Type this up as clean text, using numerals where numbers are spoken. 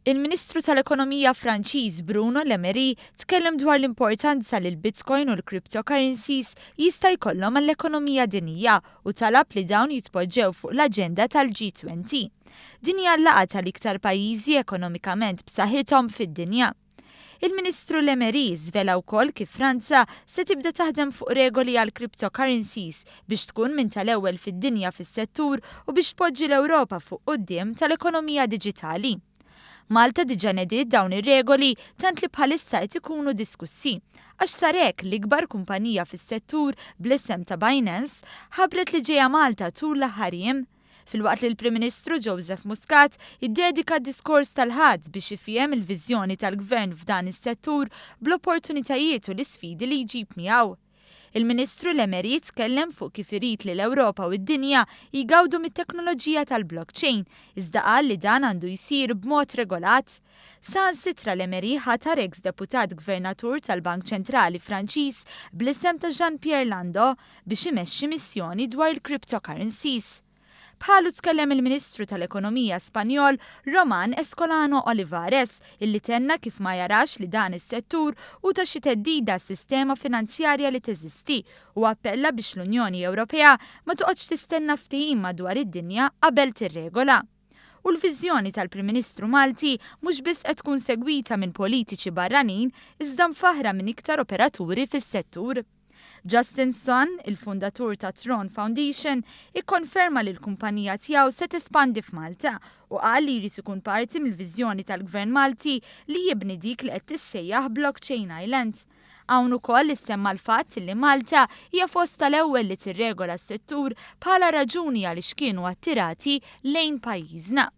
Il-Ministru tal-Ekonomija Franċiż Bruno Le Maire tkellem dwar l-importanza li l-Bitcoin u l-cryptocurrencies jista' jkollhom għall-ekonomija dinjija u talab li dawn jitpoġġew fuq l-aġenda tal-G20. Din hija l-laqgħa tal-iktar pajjiżi ekonomikament b'saħħithom fid-dinja. Il-Ministru Le Maire żvela wkoll kif Franza se tibda taħdem fuq regoli għal cryptocurrencies biex tkun minn tal-ewwel fid-dinja fis-settur u biex tpoġġi l-Ewropa fuq quddiem tal-ekonomija diġitali. Malta diġà nediet dawn ir-regoli tant li bħalissa qed ikunu diskussi. Għax sar hekk, l-ikbar kumpanija fis-settur bl-isem ta' Binance ħabbret li ġejja Malta tul l-aħħar jiem. Filwaqt li l-Prim Ministru Joseph Muscat iddedika d-diskors tal-Ħadd biex ifiehem il-viżjoni tal-Gvern f'dan is-settur bl-opportunitajiet u l-isfidi li jġib miegħu. Il-Ministru Le Maire tkellem fuq kif irid li l-Ewropa u d-dinja jgawdu mit-teknoloġija tal-blockchain, iżda qal li dan għandu jsir b'mod regolat. Saħansitra Le Maire ħatar eks deputat gvernatur tal-Bank Ċentrali Franċiż bl-isem ta' Jean-Pierre Landau biex imexxi missjoni dwar il-cryptocurrencies. Bħalu tkellem il-Ministru tal-Ekonomija Spanjol Roman Escolano Olivares illi tenna kif ma jarax li dan is-settur hu ta' xi theddida għas-sistema finanzjarja li teżisti u appella biex l-Unjoni Ewropea ma toqgħodx tistenna ftehim madwar id-dinja qabel tirregola. U l-viżjoni tal-Prim Ministru Malti mhux biss qed tkun segwita minn politiċi barranin iżda mfaħħra minn iktar operaturi fis-settur. Justin Sun, il-fundatur ta' Tron Foundation, ikkonferma li l-kumpanija tiegħu se tespandi f'Malta u qal li jrid ikun parti mill-viżjoni tal-Gvern Malti li jibni dik li qed tissejjaħ Blockchain Island. Hawn ukoll issemma l-fatt li Malta hija fost tal-ewwel li tirregola s-settur bħala raġuni għaliex kienu attirati lejn pajjiżna.